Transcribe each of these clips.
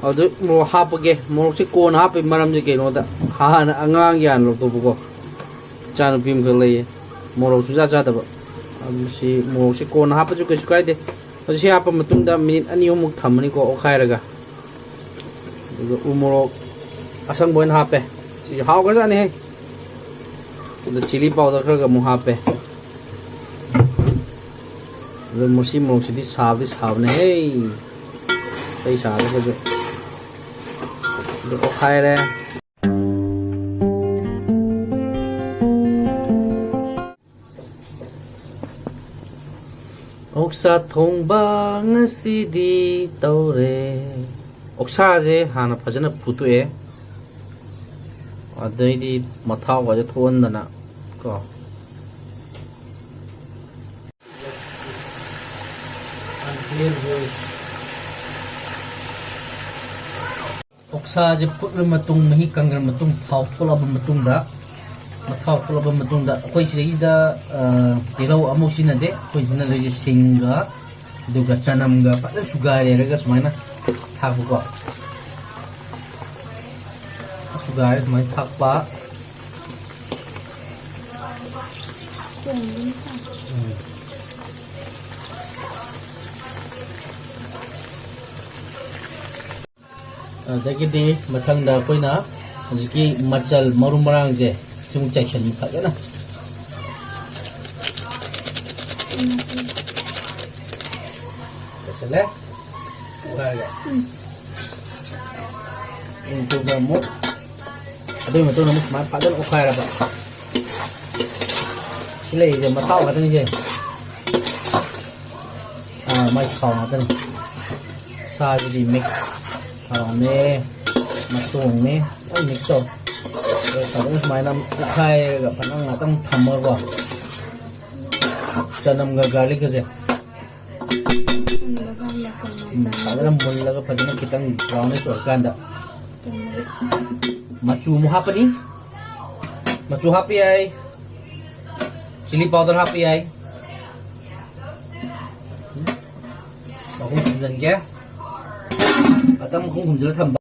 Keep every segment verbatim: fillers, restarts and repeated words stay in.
ꯑꯗꯨ ꯃꯣꯔꯣꯛ ꯍꯥꯞꯄꯒꯦ꯫ ꯃꯣꯔꯣꯛꯁꯦ ꯀꯣꯟꯅ ꯍꯥꯞꯄꯒꯤ ꯃꯔꯝꯁꯦ ꯀꯩꯅꯣꯗ, ꯍꯥꯟꯅ ꯑꯉꯥꯡ ꯌꯥꯟ ꯂꯧꯊꯣꯛꯄꯀꯣ, ꯏꯆꯥꯅꯨꯄꯤ ꯑꯃꯈꯛ ꯂꯩꯌꯦ, ꯃꯣꯔꯣꯛ ꯁꯨꯡꯆꯥ ꯆꯥꯗꯕ꯫ ꯑꯗꯨ ꯁꯤ ꯃꯣꯔꯣꯛꯁꯦ ꯀꯣꯟꯅ ꯍꯥꯞꯄꯁꯨ ꯀꯩꯁꯨ ꯀꯥꯏꯗꯦ꯫ ꯑꯗꯨ ꯁꯤ ꯍꯥꯞꯄ ꯃꯇꯨꯡꯗ ꯃꯤꯅꯤꯠ ꯑꯅꯤ ꯑꯍꯨꯝꯃꯨꯛ ꯊꯝꯃꯅꯤꯀꯣ ꯑꯣꯠꯈꯥꯏꯔꯒ꯫ ꯑꯗꯨꯒ ꯎ ꯃꯣꯔꯣꯛ ꯑꯁꯪꯕ ꯑꯣꯏꯅ ꯍꯥꯞꯄꯦ꯫ ꯁꯤꯁꯨ ꯍꯥꯎꯈ꯭ꯔꯖꯥꯠꯅꯤꯍꯦ꯫ ꯑꯗ ꯆꯤꯂꯤ ꯄꯥꯎꯗꯔ ꯈꯔꯒ ꯑꯃꯨꯛ ꯍꯥꯞꯄꯦ꯫ ꯑꯗ ꯃꯁꯤ ꯃꯣꯔꯣꯛꯁꯤꯗꯤ ꯁꯥꯕꯗꯤ ꯁꯥꯕꯅꯦꯍꯦ꯫ ꯑꯇꯩ ꯁꯥꯔꯒꯁꯨ꯫ ꯑꯗꯨ ꯑꯣꯠꯈꯥꯏꯔꯦ꯫ ꯑꯣꯛꯁꯥ ꯊꯣꯡꯕ ꯉꯁꯤꯗꯤ ꯇꯧꯔꯦ꯫ ꯑꯣꯛꯁꯥꯁꯦ ꯍꯥꯟꯅ ꯐꯖꯅ ꯐꯨꯠꯇꯣꯛꯑꯦ꯫ ꯑꯗꯩꯗꯤ ꯃꯊꯥꯎꯒꯁꯦ ꯊꯣꯛꯍꯟꯗꯅ ꯀꯣ꯫ ꯑꯣꯛꯁꯥꯁꯦ ꯐꯨꯠꯂ ꯃꯇꯨꯡ, ꯃꯍꯤ ꯀꯪꯈ꯭ꯔ ꯃꯇꯨꯡ, ꯊꯥꯎ ꯊꯣꯛꯂꯛꯑꯕ ꯃꯇꯨꯡꯗ, ꯊꯥꯎ ꯊꯣꯛꯂꯛꯑꯕ ꯃꯇꯨꯡꯗ ꯑꯩꯈꯣꯏ ꯁꯤꯗꯩꯁꯤꯗ, ꯑ, ꯇꯤꯜꯍꯧ ꯑꯃꯨꯛ ꯁꯤꯖꯤꯟꯅꯗꯦ꯫ ꯑꯩꯈꯣꯏ ꯁꯤꯖꯤꯟꯅꯗꯣꯏꯁꯦ ꯁꯤꯡꯒ, ꯑꯗꯨꯒ ꯆꯅꯝꯒ ꯐꯖꯅ ꯁꯨꯒꯥꯏꯔꯦꯔꯒ ꯁꯨꯃꯥꯏꯅ ꯊꯥꯛꯄꯀꯣ꯫ ꯁꯨꯒꯥꯏꯔ ꯁꯨꯃꯥꯏꯅ ꯊꯥꯛꯄ꯫ ꯎꯝ꯫ ꯑꯗꯒꯤꯗꯤ ꯃꯊꯪꯗ ꯑꯩꯈꯣꯏꯅ ꯍꯧꯖꯤꯛꯀꯤ ꯃꯆꯜ ꯃꯔꯨ ꯃꯔꯥꯡꯁꯦ ꯁꯤꯃꯨꯛ ꯆꯥꯏꯁꯟꯕ ꯐꯖꯅ꯫ ꯆꯥꯏꯁꯜꯂꯦ꯫ ꯑꯣꯠꯈꯥꯏꯔꯒ꯫ ꯎꯝ, ꯑꯗꯨꯒ ꯑꯃꯨꯛ ꯑꯗꯨꯒꯤ ꯃꯇꯨꯡꯗ ꯑꯃꯨꯛ ꯁꯨꯃꯥꯏꯅ ꯐꯖꯅ ꯑꯣꯠꯈꯥꯏꯔꯕ꯫ ꯁꯤ ꯂꯩꯔꯤꯁꯦ ꯃꯊꯥꯎ ꯉꯥꯛꯇꯅꯤꯁꯦ꯫ ꯑꯥ, ꯃꯥꯏ ꯊꯥꯎ ꯉꯥꯛꯇꯅꯤ꯫ ꯁꯥꯁꯤꯗꯤ ꯃꯤꯛꯁ ꯊꯥꯎꯅꯦ, ꯃꯇꯣꯡꯅꯦ, ꯂꯣꯏ ꯃꯤꯛꯁ ꯇꯧ꯫ ꯑꯗꯨꯒ ꯐꯖꯅ ꯁꯨꯃꯥꯏꯅ ꯑꯣꯠꯈꯥꯏꯔꯒ ꯐꯖꯅ ꯉꯥꯛꯇꯪ ꯊꯝꯃꯒꯀꯣ, ꯆꯅꯝꯒ ꯒꯥꯔꯂꯤꯛꯀꯁꯦ ꯎꯝ, ꯐꯖꯅ ꯃꯨꯜꯂꯒ ꯐꯖꯅ ꯈꯤꯇꯪ ꯕ꯭ꯔꯥꯎꯟꯅꯤꯁ ꯑꯣꯏꯔꯀꯥꯟꯗ ꯃꯆꯨ ꯑꯃꯨꯛ ꯍꯥꯞꯄꯅꯤ꯫ ꯃꯆꯨ ꯍꯥꯞꯄ ꯌꯥꯏ, ꯆꯤꯂꯤ ꯄꯥꯎꯗꯔ ꯍꯥꯞꯄ ꯌꯥꯏ꯫ ꯑꯍꯨꯝ ꯁꯨꯖꯟꯒꯦ꯫ ꯉꯥꯛꯇꯪ ꯃꯈꯨꯝ ꯈꯨꯝꯖꯤꯜꯂ ꯊꯝꯕ꯫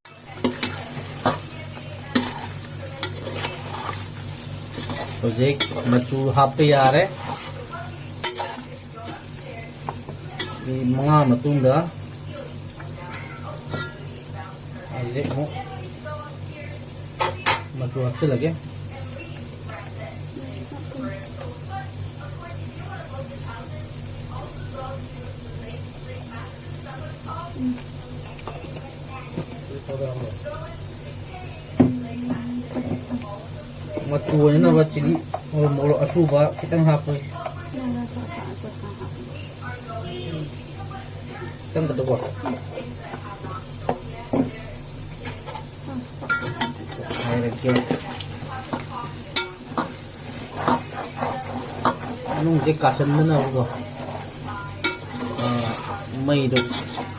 ꯍꯧꯖꯤꯛ ꯃꯆꯨ ꯍꯥꯞꯄ ꯌꯥꯔꯦ꯫ ꯃꯤꯅꯤꯠ ꯃꯉꯥ ꯃꯇꯨꯡꯗ ꯍꯧꯖꯤꯛ ꯑꯃꯨꯛ ꯃꯆꯨ ꯍꯥꯞꯆꯤꯜꯂꯒꯦ꯫ ꯃꯆꯨ ꯑꯣꯏꯅꯅꯕ ꯆꯤꯂꯤ, ꯃꯣꯔꯣꯛ, ꯃꯣꯔꯣꯛ ꯑꯁꯨꯕ ꯈꯤꯇꯪ ꯍꯥꯞꯄꯣꯏ꯫ ꯈꯤꯇꯪ ꯈꯛꯇꯀꯣ꯫ ꯍꯥꯏꯔꯒꯦ꯫ ꯃꯅꯨꯡꯁꯦ ꯀꯥꯁꯟꯗꯅꯕꯀꯣ, ꯑ, ꯃꯩꯗꯣ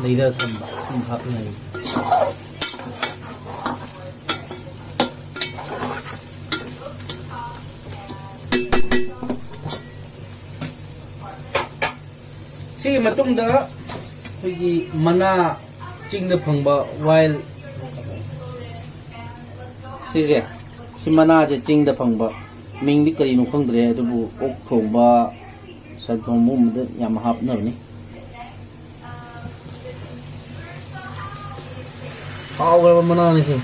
ꯂꯩꯔ ꯊꯝꯕ, ꯁꯨꯝ ꯍꯥꯞꯅꯤꯡꯉꯥꯏ꯫ ꯁꯤꯒꯤ ꯃꯇꯨꯡꯗ ꯑꯩꯈꯣꯏꯒꯤ ꯃꯅꯥ, ꯆꯤꯡꯗ ꯐꯪꯕ wild, ꯁꯤꯁꯦ, ꯁꯤ ꯃꯅꯥꯁꯦ ꯆꯤꯡꯗ ꯐꯪꯕ, ꯃꯤꯡꯗꯤ ꯀꯔꯤꯅꯣ ꯈꯪꯗ꯭ꯔꯦ, ꯑꯗꯨꯕꯨ ꯑꯣꯛ ꯊꯣꯡꯕ, ꯁꯟ ꯊꯣꯡꯕꯒꯨꯝꯕꯗ ꯌꯥꯝ ꯍꯥꯞꯅꯕꯅꯤ꯫ ꯍꯥꯎꯈ꯭ꯔꯕ ꯃꯅꯥꯅꯤ ꯁꯤ꯫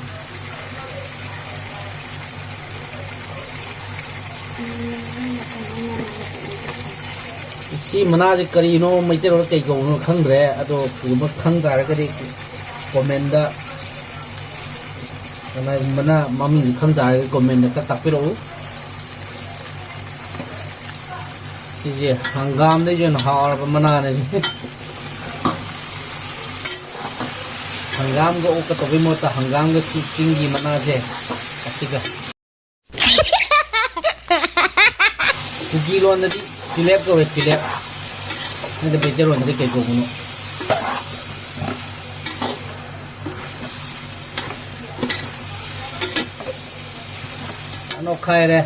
ꯁꯤ ꯃꯅꯥꯁꯦ ꯀꯔꯤꯅꯣ, ꯃꯩꯇꯩꯂꯣꯟꯗ ꯀꯩ ꯀꯧꯕꯅꯣ ꯈꯪꯗ꯭ꯔꯦ, ꯑꯗꯣ ꯀꯩꯒꯨꯝꯕ ꯈꯪ ꯇꯥꯔꯒꯗꯤ comment ꯀꯅꯥꯒꯨꯝꯕꯅ ꯃꯃꯤꯡꯁꯦ ꯈꯪ ꯇꯥꯔꯒꯗꯤ comment ꯈꯔ ꯇꯥꯛꯄꯤꯔꯛꯎ꯫ ꯁꯤꯁꯦ ꯍꯪꯒꯥꯝꯗꯩꯁꯨ ꯍꯦꯟꯅ ꯍꯥꯎꯔꯕ ꯃꯅꯥꯅꯦ꯫ ꯍꯪꯒꯥꯝꯒ ꯑꯣꯛꯀ ꯇꯧꯕꯩ ꯃꯍꯨꯠꯇ ꯍꯪꯒꯥꯝꯒ ꯁꯤ ꯆꯤꯡꯒꯤ ꯃꯅꯥꯁꯦ ꯑꯁꯤꯒ꯫ ꯀꯨꯀꯤ ꯂꯣꯟꯗꯗꯤ ꯇꯨꯂꯦꯞ ꯀꯧꯋꯦ, ꯇꯨꯂꯦꯞ꯫ ꯅꯪꯗꯤ ꯃꯩꯇꯩꯂꯣꯟꯗꯗꯤ ꯀꯩ ꯀꯧꯕꯅꯣ? ꯐꯖꯅ ꯑꯣꯠꯈꯥꯏꯔꯦ꯫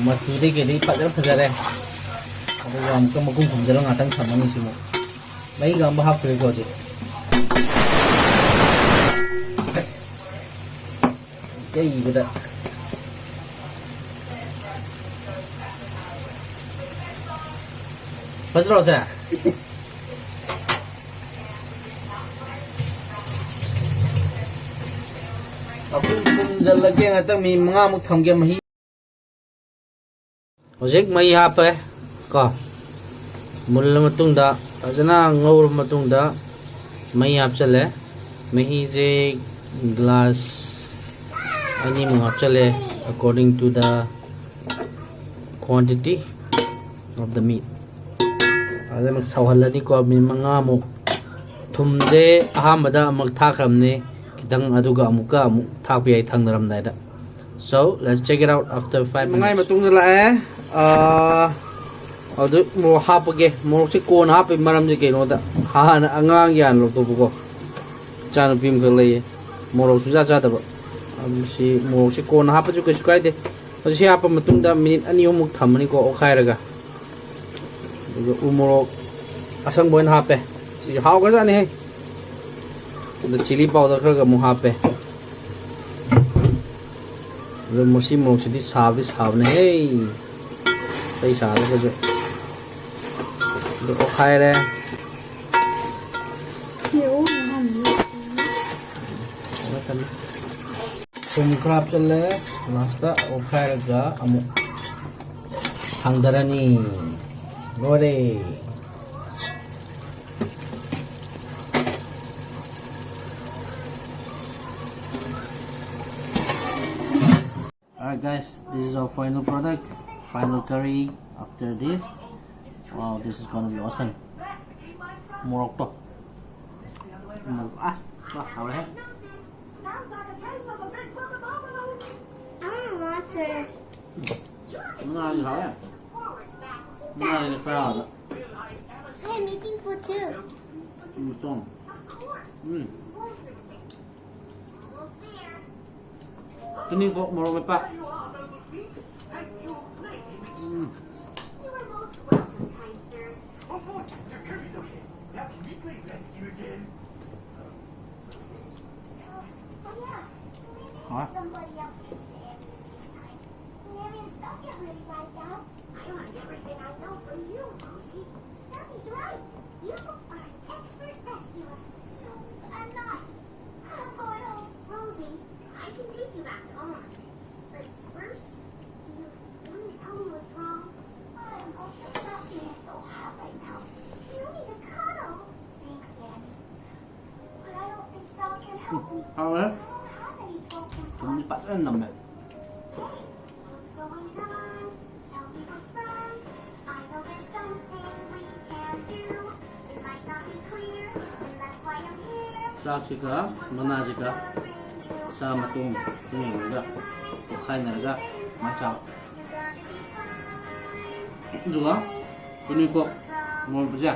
ꯃꯆꯨꯗꯩ ꯀꯩꯗꯩ ꯐꯖꯅ ꯐꯖꯔꯦ꯫ ꯑꯗꯨꯒ ꯑꯃꯨꯛꯀ ꯃꯈꯨꯝ ꯈꯨꯝꯖꯤꯜꯂꯒ ꯉꯥꯛꯇꯪ ꯊꯝꯃꯅꯤ ꯁꯤꯃꯨꯛ꯫ ꯃꯍꯤꯒ ꯑꯝꯕ ꯍꯥꯞꯇ꯭ꯔꯦꯀꯣ ꯍꯧꯖꯤꯛ꯫ ꯌꯩꯕꯗ꯫ ꯐꯖꯗ꯭ꯔꯣ ꯁꯦ? ꯑꯍꯨꯝ ꯄꯨꯝꯁꯤꯜꯂꯒꯦ, ꯉꯥꯛꯇꯪ ꯃꯤꯅꯤꯠ ꯃꯉꯥꯃꯨꯛ ꯊꯝꯒꯦ ꯃꯍꯤ꯫ ꯍꯧꯖꯤꯛ ꯃꯩ ꯍꯥꯞꯄꯦ ꯀꯣ, ꯃꯨꯜꯂ ꯃꯇꯨꯡꯗ, ꯐꯖꯅ ꯉꯧꯔꯕ ꯃꯇꯨꯡꯗ ꯃꯩ ꯍꯥꯞꯆꯜꯂꯦ꯫ ꯃꯍꯤꯁꯦ ꯒ꯭ꯂꯥꯁ ꯑꯅꯤꯃꯨꯛ ꯍꯥꯞꯆꯜꯂꯦ, according to the quantity of the meat꯫ ꯑꯗꯨꯃꯛ ꯁꯧꯍꯜꯂꯅꯤꯀꯣ, ꯃꯤꯅꯤꯠ ꯃꯉꯥꯃꯨꯛ꯫ ꯊꯨꯝꯁꯦ ꯑꯍꯥꯟꯕꯗ ꯑꯃꯨꯛ ꯊꯥꯛꯈ꯭ꯔꯕꯅꯦ ꯈꯤꯇꯪ, ꯑꯗꯨꯒ ꯑꯃꯨꯛꯀ ꯑꯃꯨꯛ ꯊꯥꯛꯄ ꯌꯥꯏ ꯊꯥꯡꯅꯔꯝꯗꯥꯏꯗ꯫ So let's check it out after five minutes꯫ ꯃꯉꯥꯒꯤ ꯃꯇꯨꯡꯗ ꯂꯥꯛꯑꯦ꯫ ꯑꯥ, ꯑꯗꯨ ꯃꯣꯔꯣꯛ ꯍꯥꯞꯄꯒꯦ꯫ ꯃꯣꯔꯣꯛꯁꯦ ꯀꯣꯟꯅ ꯍꯥꯞꯄꯒꯤ ꯃꯔꯝꯁꯦ ꯀꯩꯅꯣꯗ, ꯍꯥꯟꯅ ꯑꯉꯥꯡꯒꯤ ꯍꯥꯟꯅ ꯂꯧꯊꯣꯛꯄꯀꯣ꯫ ꯏꯆꯥꯅꯨꯄꯤ ꯑꯃꯈꯛ ꯂꯩꯌꯦ, ꯃꯣꯔꯣꯛ ꯁꯨꯡꯆꯥ ꯆꯥꯗꯕ꯫ ꯑꯗꯨ ꯁꯤ ꯃꯣꯔꯣꯛꯁꯦ ꯀꯣꯟꯅ ꯍꯥꯞꯄꯁꯨ ꯀꯩꯁꯨ ꯀꯥꯏꯗꯦ꯫ ꯑꯗꯨ ꯁꯤ ꯍꯥꯞꯄ ꯃꯇꯨꯡꯗ ꯃꯤꯅꯤꯠ ꯑꯅꯤ ꯑꯍꯨꯝꯃꯨꯛ ꯊꯝꯃꯅꯤꯀꯣ ꯑꯣꯠꯈꯥꯏꯔꯒ꯫ ꯑꯗꯨꯒ ꯎ ꯃꯣꯔꯣꯛ ꯑꯁꯪꯕ ꯑꯣꯏꯅ ꯍꯥꯞꯄꯦ꯫ ꯁꯤꯁꯨ ꯍꯥꯎꯈ꯭ꯔꯖꯥꯠꯅꯤꯍꯦ꯫ ꯑꯗ chilli powder ꯈꯔꯒ ꯑꯃꯨꯛ ꯍꯥꯞꯄꯦ꯫ ꯑꯗꯣ ꯃꯁꯤ ꯃꯣꯔꯣꯛꯁꯤꯗꯤ ꯁꯥꯕꯗꯤ ꯁꯥꯕꯅꯦꯍꯦ꯫ ꯑꯇꯩ ꯁꯥꯗ꯭ꯔꯒꯁꯨ꯫ ꯑꯗꯣ ꯑꯣꯠꯈꯥꯏꯔꯦ꯫ ꯊꯨꯝ ꯈꯔ ꯍꯥꯞꯆꯜꯂꯦ꯫ Last ꯑꯣꯠꯈꯥꯏꯔꯒ ꯑꯃꯨꯛ ꯊꯥꯡꯗꯔꯅꯤ꯫ ꯂꯣꯏꯔꯦ꯫ Alright guys, this is our final product, final curry after this. Wow, this is gonna be awesome. ꯃꯣꯔꯣꯛꯇꯣ꯫ ꯃꯣꯔꯣꯛ, ꯑꯁ, ꯍꯥꯎꯔꯦꯍꯦ꯫ I want water. ꯉꯥꯗꯤ ꯍꯥꯎꯋꯦ꯫ ꯉꯥꯗꯤ ꯈꯔ ꯍꯥꯎꯋꯦ꯫ Hey, I'm eating food too. ꯎꯝ, ꯇꯣꯡ꯫ ꯎꯝ꯫ ꯇꯨꯅꯤꯡꯈꯣꯛ ꯃꯣꯔꯣꯛ ꯃꯦꯠꯄ꯫ ꯎꯝ꯫ Somebody else can say it this time. Mary and Sophia really like that. I learned everything I know from you, Rosie. Daddy's right. You are an expert rescuer. No, I'm not. I'm going home. Rosie, I can take you back to Omaha. But first, do you want to tell me what's wrong? I'm also not feeling so hot right now. You need a cuddle. Thanks, Daddy. But I don't think Doc can help me. เอาละ I don't have any broken ถึงมีปัสนั่นนำเนี่ย Hey, what's going on? Tell me what's wrong. I know there's something we can do. It might not be clear, and that's why I'm here. ꯆꯥꯛꯁꯤꯒ ꯃꯅꯥꯁꯤꯒ ꯆꯥ ꯃꯇꯨꯝ ꯌꯦꯡꯉꯒ ꯇꯣꯈꯥꯏꯅꯔꯒ ꯁꯨꯃꯥꯏꯅ ꯆꯥꯕ꯫ ꯑꯗꯨꯒ ꯇꯨꯅꯤꯡꯈꯣꯛ ꯃꯣꯔꯣꯛꯁꯦ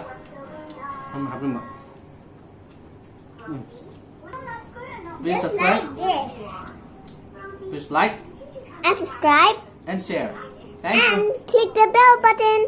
ꯊꯝꯅ ꯍꯥꯞꯆꯤꯟꯕ꯫ ꯎꯝ꯫ Please Just subscribe, like this. Please like And subscribe. And share. Thank you. And click the bell button.